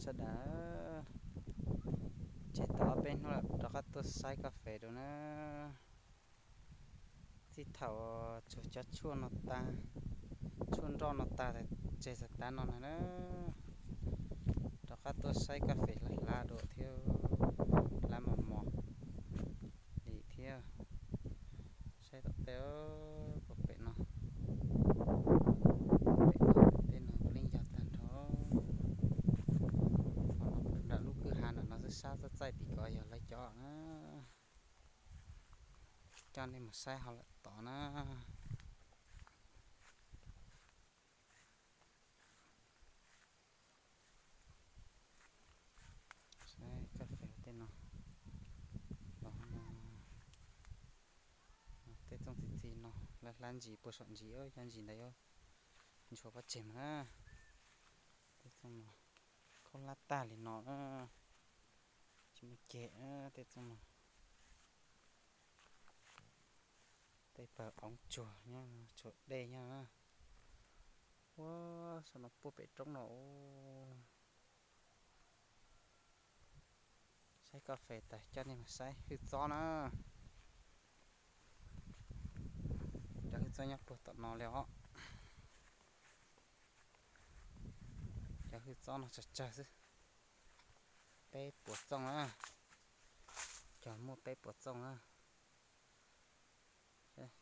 Sawv daws, tseg tau ob peb hnub lawm rov qab tuaj saib kas fes dua na. Txij thaum tsuag cov tshuaj no tag, tshuaj nroj no tag, tseg txog tav no na. Rov qab tuaj saib kas fes hlav hlav dua thiab, hlav mos mos li thiab. Saib tom tej puag pem no, pem tej no kuj yeej yog tag nrho. Nram lub kwj ha nram no xwb, sab txaj txaij tim ko yog lawv cov na. Coj nej mus saib hauv lawm tod na. Saib kas fes tej no, los no, tej txooj txiv txiv no lawv hlab ntsis puag saum ntsis, cov ntsis ntawd yuav ntshua pov tseg mas. Tej txooj no khaub hlab tag li no, tsis muaj ceg tej txooj no. Tej pawg oob tsuag nyob, tsuag dej nyob. Ua, saum no puag pem roob no. Saib kas fes tas coj nej mus saib hwj txob na. Cov hwj txob nyob puag tom no li os. Cov hwj txob no tsawg tsawg xwb, peb puas txooj na. Cog muaj peb puas txooj na.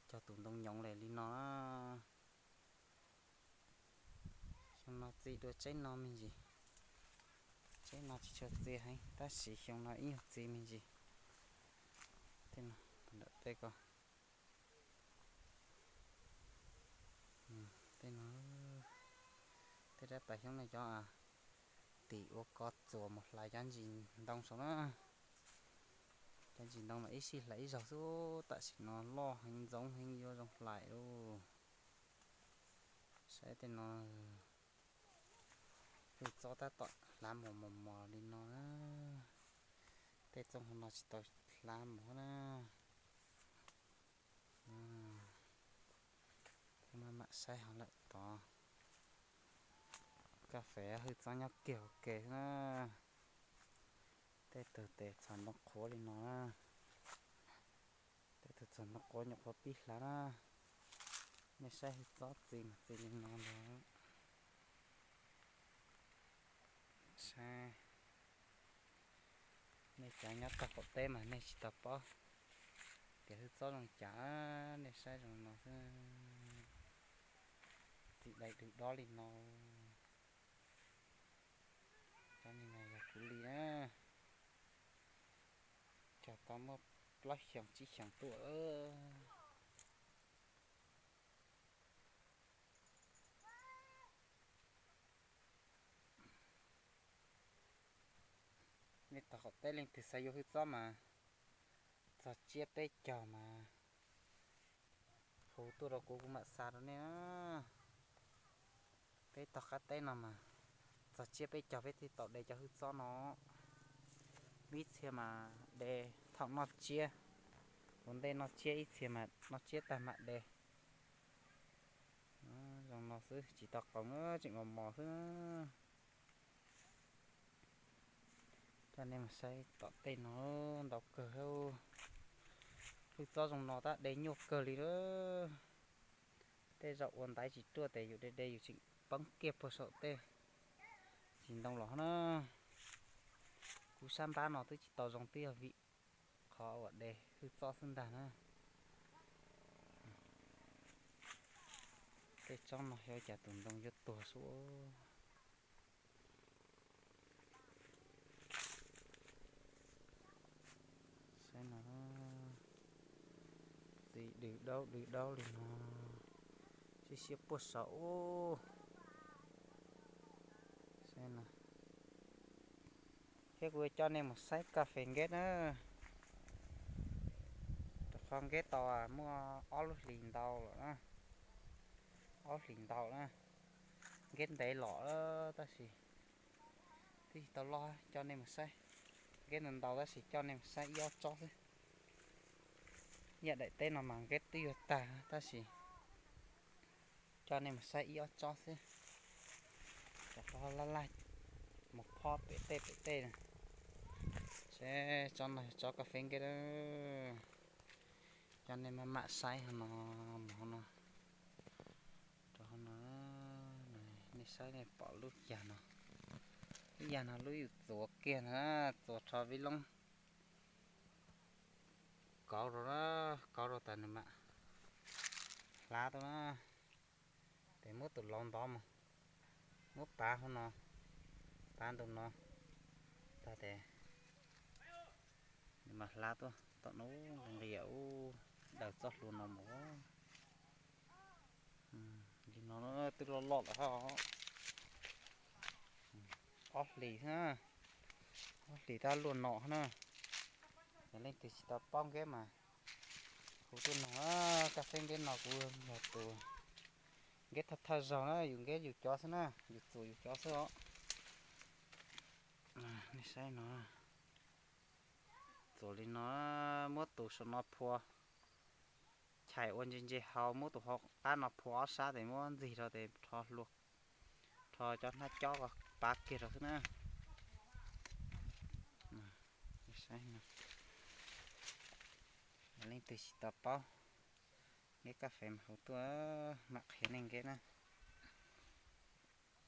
Cog tus ntoo nyoov li li no na. Xyoo no txi dua tsheb no me ntsis. Tsheb no tsis tshua txi heev tab sis xyoo no ib nyuag txi me ntsis. Tej no, nram tej ko. Tej no, tej rab tav xyoob no cov tim ua ko txuas mus hlais cov ntsis ntoo saum na. Cov ntsis ntoo mas ib sij hlais ib zaug xwb, tam sim no loj heev ntxoov heev yuav zoo hlais lauj. Saib tej no, hwj txob tab tom hlav mos mos mos li no na. Tej txooj hauv no tsis tau hlav mos na. Thiab maj mam saib hauv lawm tod. Kas fes hwj txob nyob kiag ua ke xwb na. Tej tug tes txog ntoo qhuav li no na. Tej tug txog ntoo qhuav nyuam qhuav pib hlav na. Nej saib hwj txob txi mas txi li no ntag. Saib, nej cov nyob tog qaum teb mas nej tsis tau paub tias hwj txob zoo cas, nej saib zoo no xwb. Txi dai dwg dob li no. Cov no yog kuv li na, cog tau muaj plaub xyoos tsib xyoos tuaj. Nej tog qaum teb leej twg xav yuav hwj txob mas txog tsiab peb caug mas hu tuaj rau kuv, kuv mam xa rau nej na. Peb tog qab teb no mas txog tsiab peb caug peb thiaj tau de cov hwj txob no. Ib txhia mas de thaum noj tsiab, ua ntej noj tsiab, ib txhia mas noj tsiab tag mam de. Zoo no xwb tsis tau qoos, tseem mos mos xwb. Coj nej mus saib tom tej no ntau kawg. Hwj txob zoo no tab de nyuaj kawg li lawm. Tej zaum ua ntaiv tsis ruaj tes yus de de yus tseem poob kiag puag saum tej ntsis ntoo los na. Kuv sab npab no twb tsis tau zoo twb yog vim qhov uas de hwj txob xwb ntag na. Tej tsob no xyov cas tus ntoo yuav tuag sub. Saib no, txiv dwg daub dwg daub li no, siab siab puag saum. Saib no, thiab kuv coj nej mus saib kas fes nkeb na. Rau qhov nkeb tau muaj ob lub hlis ntau lawm na, ob hlis ntau na. Nkeb ntev los tab sis twb tsis tau loj, coj nej mus saib. Nkeb ntau ntau tab sis coj nej mus saib ib ob tsob xwb. Yam daim teb no mas nkeb twb yuav tag tab sis coj nej mus saib ib ob tsob xwb. Cov qhov laj laj Mus phob pem tej pem tej na. Seb tsob no tsob kas fes nkeb a. Coj nej maj mam saib hauv no, mus hauv no, rau hauv no, nej saib nej pom lub yag no, lub yag no lub yus txuas kiag na, txuas rho vib loob kauv rau na, kauv rau tas nws mam hlav tuaj na. Ces muab tus laus ntov mus, muab pav hauv no, pav ntu no, tag ces nws mam hlav tuaj tom no, nqis ub daws txoj hlua no mus. Li no twb loj loj lawm hab. Ob hlis, ob hlis tab luaj no na. Yog leej twg tsis tau paub nkeb mas hu tuaj noog. Kas fes nkeb no kuv yog tus nkeb thawj thawj zaug na, yus nkeb yus cov xwb na, yus txuas yus cov xwb os. Nej saib no, txuas li no, muab tus saum no phua, chais ua ntse ntse hau, muab tus hauv qab no phua ob sab tes muab ntxig rau tes rho cov hnab cob ko pav kiag rau xwb na. Yog leej twg tsis tau paub nkeb kas fes mas hu tuaj, mam qhia nej nkeb na.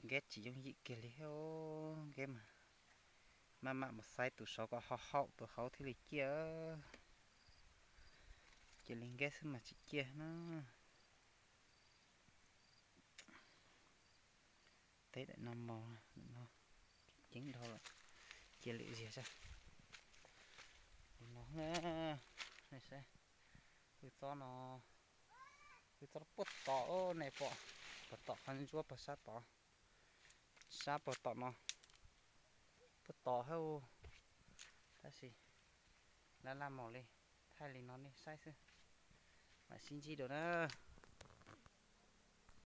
Nkeb tsis yooj yim kiag li, nkeb mas maj mam mus xaiv tus saud kom ho haum tus hauv thiaj li ciaj. Cia li nkeb xwb mas tsis ciaj na. Teb daim no mos, daim no ceeb dhau lawm, cia lwm ziag xwb. Li no na, nej saib, hwj txob no, hwj txob puag tom, nej pom, puag tom qhov ntsuab puag sab tod, sab puag tom no, puag tom hab. Tab sis laj laj mos li, thaij li no nej saib xwb, mam sib ntsib dua na.